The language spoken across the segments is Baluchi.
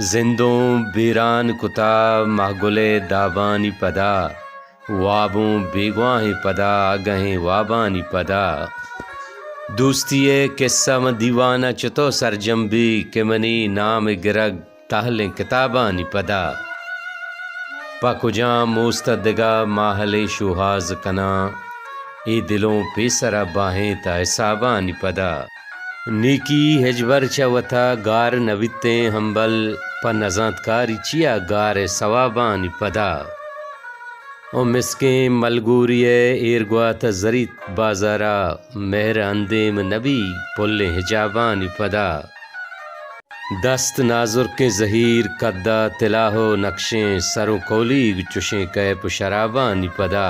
زندوں بیران کتا مہگل ءِ دابانی پدا، وابوں بیگواہیں پدا، اگہیں وابانی پدا۔ دوستی ءِ قصہ من دیوان ءَ چتو سرجم بی کہ منی نام ءِ گرگ تہلیں کتابانی پدا۔ پہ کجام اوست ءَ دگہ ماہلے شوہاز کناں، اے دلوں پیسر ءَ باہیں تہ حسابانی پدا۔ نیکی ہچبر چہ وتا گار نہ بیتیں ہمبل، پہ نزانتکاری چیا گار ءِ ثوابانی پدا۔ او مسکیں ملگوری ءَ ایر گوات ءَ زریت بازار ءَ، مہر اندیم نبی پلیں حجابانی پدا۔ دست نازرکیں زہیر، قد ءَ تلاہ و نقشیں، سر و کولیگ چشیں کیپ و شرابانی پدا۔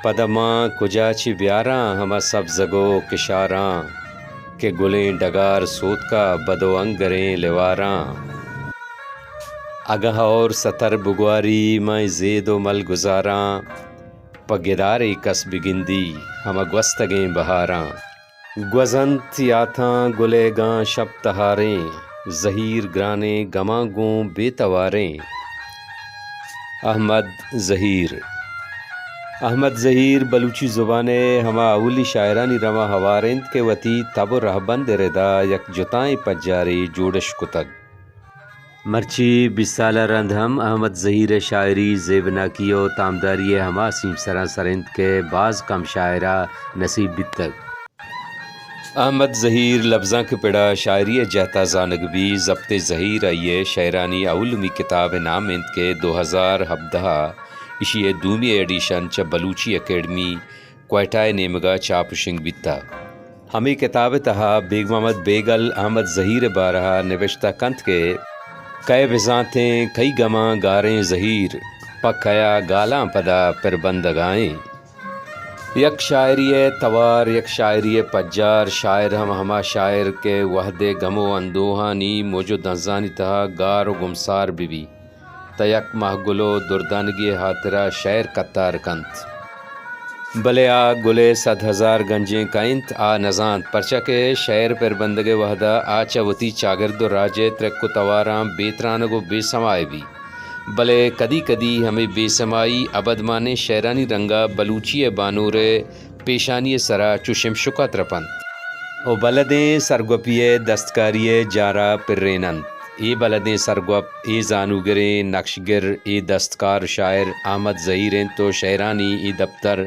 پدا ما کجا چہ بیاراں ہما سبزگ و کشاراں، کہ گلیں ڈگار سوتکا بد و انگریں لیواراں۔ اگاں ہور ستر بگواری مئے زید و ملگزاراں، پہ گدارے کس بگندی ہما گوستگیں بہاراں۔ گوزنت یاتاں گلیگاں شپ تہاریں، زہیر گرانیں گماں گوں بے تواریں۔ احمد زہیر۔ احمد زہیر بلوچی زبان ءِ ہما اولی شاعرانی رواں ہوار انت کہ وتی تب و رہبند ءِ ردا یک جتائیں پجارے جوڑش کتگ۔ مرچی بیست سال ءَ رند ہم احمد زہیر ءِ شاعری زیبناکی و تامداری ءِ ہما سیمسراں سر انت کہ باز کم شاعر ءَ نصیب بیتگ۔ احمد زہیر لبزانک ءِ پڑ ءَ شاعری ءِ جہت ءَ زانگ بی، ضبط زہیر آئی ءِ شئیرانی اولمی کتاب ءِ نام انت کہ دو ہزار ہبدہ ءَ ایشی ءِ دومی ایڈیشن چہ بلوچی اکیڈمی کوئٹہ ءِ نیمگ ءَ چاپ و شنگ بیتہ۔ ہمے کتاب ءِ تہا بیگ محمد بیگل احمد زہیر ءِ بارہ ءَ نبشتہ کنت کہ کئے بزانتیں کئی گماں گاریں زہیر، پہ کیا گالاں پدا پر بندگائیں۔ یک شاعری ءِ توار، یک شاعری ءِ پجار، شاعر ہم ہما شاعر کہ وہدے گم و اندوہانی موج و دنزانی تہا گار و گمسار بہ بی، تہ یک ماہ گل و دردانگی ءِ ہاترا شئیر کتار کنت۔ بلے آ گل ءِ صد ہزار گنجیں کئے انت، آ نزانت، پرچا کہ شئیر پر بندگ ءِ وہدا آ چہ وتی چاگرد و راج ءِ ترک و تواراں بے ترانگ و بے سمائے بی۔ بلے کدی کدی ہمے بے سمائی ابدمانیں شئیرانی رنگا بلوچی ءِ بانور ءِ پیشانی ءِ سرا چو شمشکا ترپنت و بلدیں سرگوپی ءِ دستکاری ءِ جارا پریننت۔ اے بلدیں سرگوپ، اے زانوگریں نقشگر، اے دستکار شاعر احمد زہیر انت و شئیرانی اے دپتر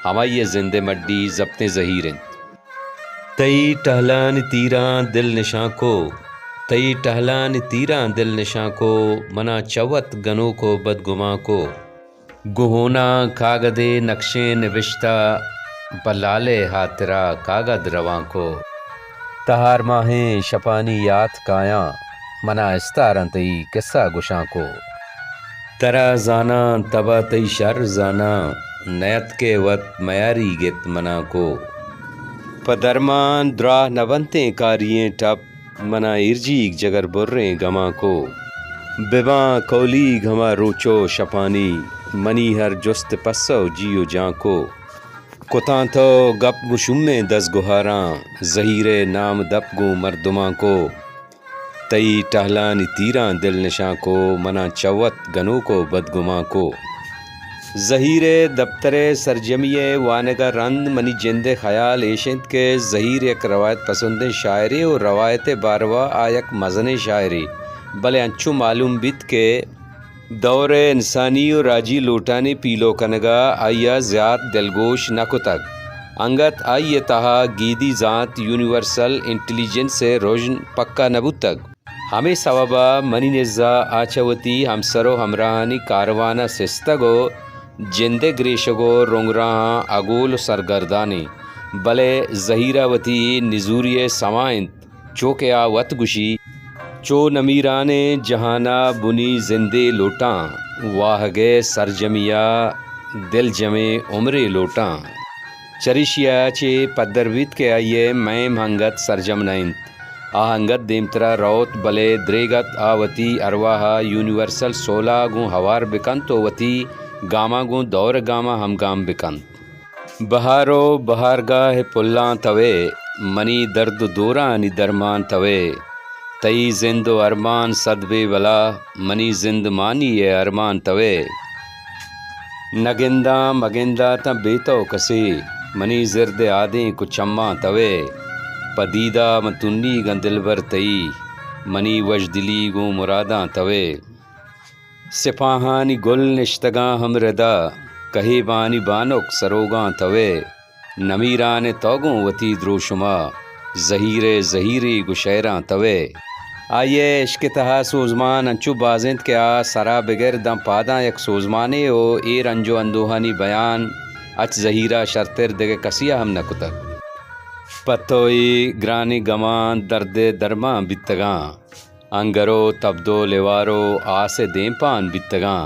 ہمائی ءِ زند ءِ مڈی ضبطیں زہیر انت۔ تئی ٹہلانی تیراں دل نشان کو، تئی ٹہلانی تیراں دل نشان کو، منا چہ وت گنوک و بدگمان کو۔ گوں ہوناں کاگدے نقشیں نبشتہ، پہ لالے ہاترا کاگد روان کو۔ تہار ماہیں شپانی یات کایاں، منا استاراں تئی قصہ گوشان کو۔ ترا زاناں تبا تئی شر زاناں، نیتکے وت میاری گپت منا کو۔ پہ درمان دراہ نہ بنتیں کاری ایں ٹپ، منا ایرجیگ جگر بریں گمان کو۔ بباں کولیگ ہما روچ و شپانی، منی ہر جست پسو جی و جان کو۔ کتاں تو گپ گوں شومیں دزگوہاراں، زہیر ءِ نام دپ گوں مردمان کو۔ تئی ٹہلانی تیراں دل نشان کو، مناں چہ وت گنوک و بدگمان کو۔ زہیر ءِ دپتر ءِ سرجمی ءِ وانگ ءَ رند منی جند ءِ خیال ایش انت کہ زہیر یک روایت پسندیں شاعرے و روایت ءِ باروا آ یک مزنیں شاعرے، بلے انچو معلوم بیت کہ دور ءِ انسانی و راجی لوٹانی پیلو کنگ ءَ آئی ءَ زیات دلگوش نہ کتگ۔ انگت آئی ءِ تہا گیدی زانت، یونیورسل انٹیلیجنس ءِ رژن پکا نہ بوتگ۔ ہمے سوب ءَ منی نز ءَ آ چہ وتی ہمسر و ہمراہانی کاروان ءَ سستگ و جند ءِ گریشگ و رنگراہاں اگول و سرگردان انت، بلے زہیر ءَ وتی اے نزوری ءِ سما انت، چو کہ آ وت گوشی، چو نمیرانیں جہان ءَ بنی زندے لوٹاں، واہگ ءِ سرجمی ءَ دلجمیں عمرے لوٹاں۔ چریشی ءَ چہ پدر بیت کہ آئی ءِ میم انگت سرجم نہ اِنت۔ آ انگت دیمترا روت، بلے دریگ ات آ وتی ارواہ ءَ یونیورسل سول ءَ گوں ہوار بہ کنت ءُ وتی گاماں گوں دور ءِ گاماں ہمگام بہ کنت۔ بہار ءُ بہارگاہ ءِ پلاں توئے، منی درد ءُ دورانی درمان توئے۔ تئی زند ءُ ارمان سد بے بلا، منی زندمانی ءِ ارمان توئے۔ نہ گنداں، مہ گنداتاں بے تو کسے، منی زرد ءِ آدینک ءُ چماں توئے۔ پہ دیدا من تنیگاں دلبر تئی، منی وشدلی گوں مراداں توئے۔ سپاہانی گل نشتگاں ہم ردا، کہیبانی بانک سروگاں توئے۔ نمیران ءِ تو گوں وتی دروشما، زہیر ءِ زہیری گوں شئیراں توئے۔ آئی ءِ عشق ءِ تہا سوزمان انچو باز اِنت کہ آ سرا بگر داں پاداں یک سوزمانے ءُ اے رنج ءُ اندوہانی بیان اچ زہیر ءَ شرتر دگہ کسے ءَ ہم نہ کتگ۔ پہ تو اے گرانیں گماں درد ءِ درمان بیتگاں۔ انگر ءُ تبد ءُ لیوار ءُ آس ءِ دیمپان بیتگاں۔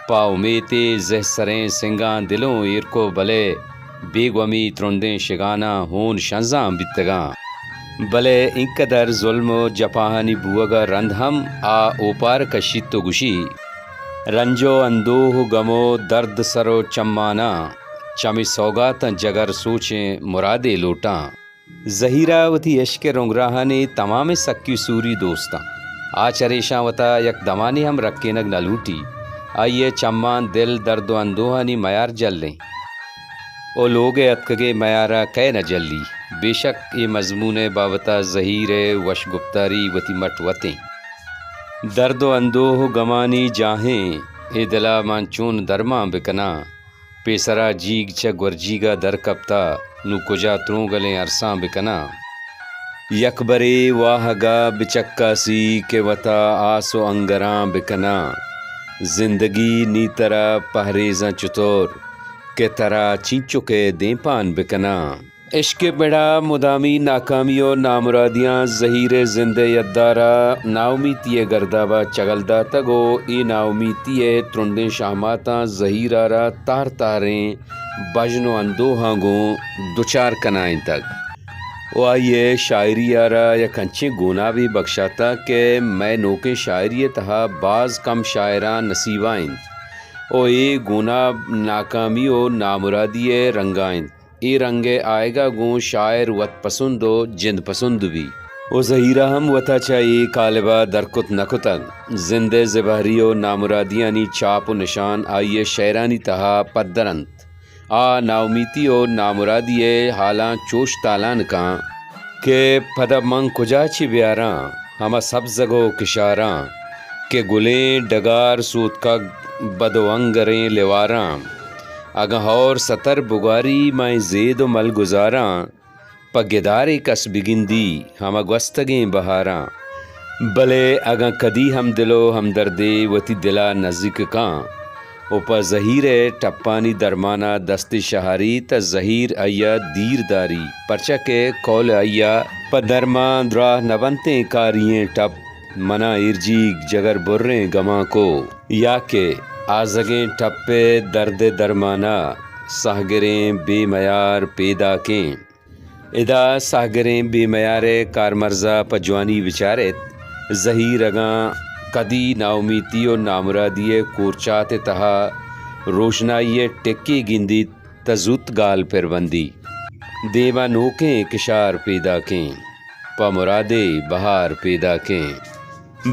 پہ امیتے زہسریں سنگاں دلوں ایر کو، بلے بے گومی ترندیں شگاناں ہون شنزاں بیتگاں۔ بلے اینکدر ظلم ءُ جپاہانی بوگ ءَ رند ہم آ اوپار کشیت ءُ گوشی، رنج ءُ اندوہ ءُ گم ءُ درد سر ءُ چماناں، چمے سوگاتاں جگر سوچیں مرادے لوٹاں۔ زہیر ءَ وتی عشق ءِ رنگراہانی تمامیں سکی سوری دوست اَنت۔ آ چریشاں وتا یک دمانے ہم رکینگ نہ لوٹی۔ آئی ءِ چماں دل درد ءُ اندوہانی میار جلیں۔ ءُ لوگ ءِ اتکگیں میار ءَ کئے نہ جلی؟ بے شک اے مضمون ءِ بابت ءَ زہیر ءِ وش گپتاری وتی مٹ وتیں۔ درد ءُ اندوہ ءُ گمانی جاہیں، اے دل ءَ من چون درمان بکناں؟ پیسرا جیگ چہ گورجیگ ءَ در کپتہ، نوں کجا ترونگلیں ارساں بکناں؟ یک برے واہگ ءَ بچکاسی کہ وتا آس ءُ انگراں بکناں۔ زندگی نی ترا پہریزاں چتور کہ ترا چینچکے دیمپان بکناں۔ عشق ءِ پڑ ءَ مدامی ناکامی ءُ نامرادیاں زہیر ءِ زند ءِ یدار ءَ ناامیتی ءِ گرداب ءَ چگل داتگ ءُ اے ناامیتی ءِ ترندیں شہماتاں زہیر ءَ را تہر تہریں بژن ءُ اندوہاں گوں دچار کنائینتگ ءُ آئی ءِ شاعری ءَ را یک انچیں گونابے بکشاتگ کہ مئے نوکیں شاعری ءِ تہا باز کم شاعراں نصیب ءَ اِنت ءُ اے گوناب ناکامی ءُ نامرادی ءِ رنگ ءَ اِنت۔ اے رنگ ءِ آیگ ءَ گوں شاعر وت پسند ءُ جند پسند بی۔ ءُ زہیر ءَ ہم وتا چہ اے کالب ءَ در کت نہ کتگ۔ زند ءِ زبہری ءُ نامرادیانی چاپ ءُ نشان آئی ءِ شئیرانی تہا پدر اَنت۔ آ ناامیتی ءُ نامرادی ءِ ہالاں چوش تالان کاں کہ پدا من کجا چہ بیاراں؟ ہما سبزگ ءُ کشاراں کہ گلیں ڈگار سوتکگ بد ءُ انگریں لیواراں۔ اگاں ہور ستر بگاری مئے زید ءُ ملگزاراں، پہ گدارے کس بگندی ہما گوستگیں بہاراں۔ بلے اگاں کدی ہمدل ءُ ہمدردے وتی دل ءَ نزیک کاں، ءُ پہ زہیر ءِ ٹپانی درمان ءَ دستے شہاری، تہ زہیر آئی ءَ دیر داری، پرچا کہ قول آئی ءَ پہ درمان دراہ نہ بنتیں کاری ایں ٹپ، من ءَ ایرجیگ جگر بریں گمانکو، یا کہ آزگیں ٹپ ءِ درد ءِ درمان ءَ سہگریں بے میار پیداکیں۔ ادا سہگریں بے میار ءِ کارمرز ءَ پہ جوانی بچار ایت۔ زہیر اگاں کدی ناامیتی ءُ نامرادی ءِ کورچات ءِ تہا روشنائی ءِ ٹکے گندیت، تہ زوت گال پر بندی۔ دیم ءَ نوکیں کشار پیداکیں، پہ مرادے بہار پیداکیں۔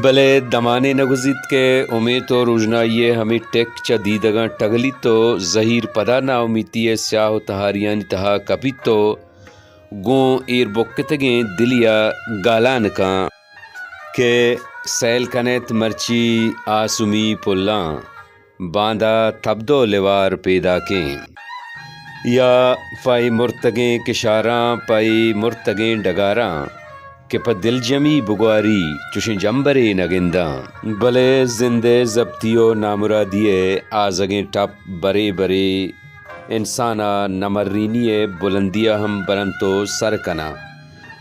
بلے دمانے نہ گوزیت کہ امیت ءُ روژنائی ءِ ہمے ٹک چہ دیدگاں ٹگلیت ءُ زہیر پدا ناامیتی ءِ سیاہ ءُ تہاریانی تہا کپیت ءُ گوں ایر بکتگیں دلی ءَ گالان کاں کہ سیل کنیت مرچی آسمی پلاں، باندا تبد ءُ لیوار پیداکیں۔ یا پہ اے مرتگیں کشاراں، پہ اے مرتگیں ڈگاراں کہ پہ دلجمی بگواری چوشیں جمبرے نہ گنداں۔ بلے زند ءِ زپتی ءُ نامرادی ءِ آزگیں ٹپ برے برے انسان ءَ نمرینی ءِ بلندی ءَ ہم برنت ءُ سر کناں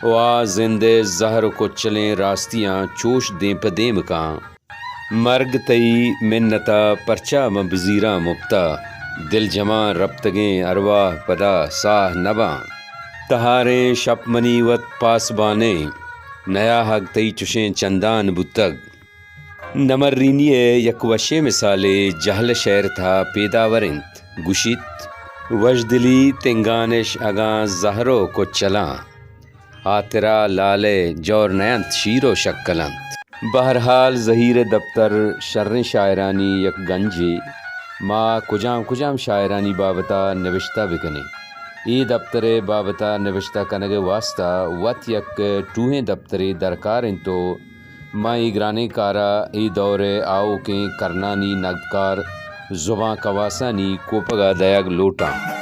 ءُ آ زند ءِ زہر ءُ کچلیں راستیاں چوش دیم پہ دیم کاں۔ مرگ تئی منت ءَ پرچا من بزیراں مپت ءَ؟ دلجماں رپتگیں ارواہ پدا ساہ نباں۔ تہاریں شپ منی وت پاسبانیں، نیاہگ تئی چشیں چندان بوتگ۔ نمرینی ءِ یک وشیں مثالے جہل شعر تہا پیداور انت۔ گوشیت، وژدلی تنگانش اگاں زہر و کچلاں، ہاترا لالئے جور نئینت شیر و شکل انت۔ بہرحال، زہیر ءِ دپتر شریں شاعرانی یک گنجے۔ ما کجام کجام شاعرانی بابتا نبشتہ بکنیں؟ اے دپتر ءِ بابتا نبشتہ کنگ ءِ واستا وت یک ٹوہیں دپترے درکار انت و ما اے گرانیں کارا اے دور ءِ آؤکیں کرنانی نگدکار زبان کواسانی کوپگا دئیگ لوٹاں۔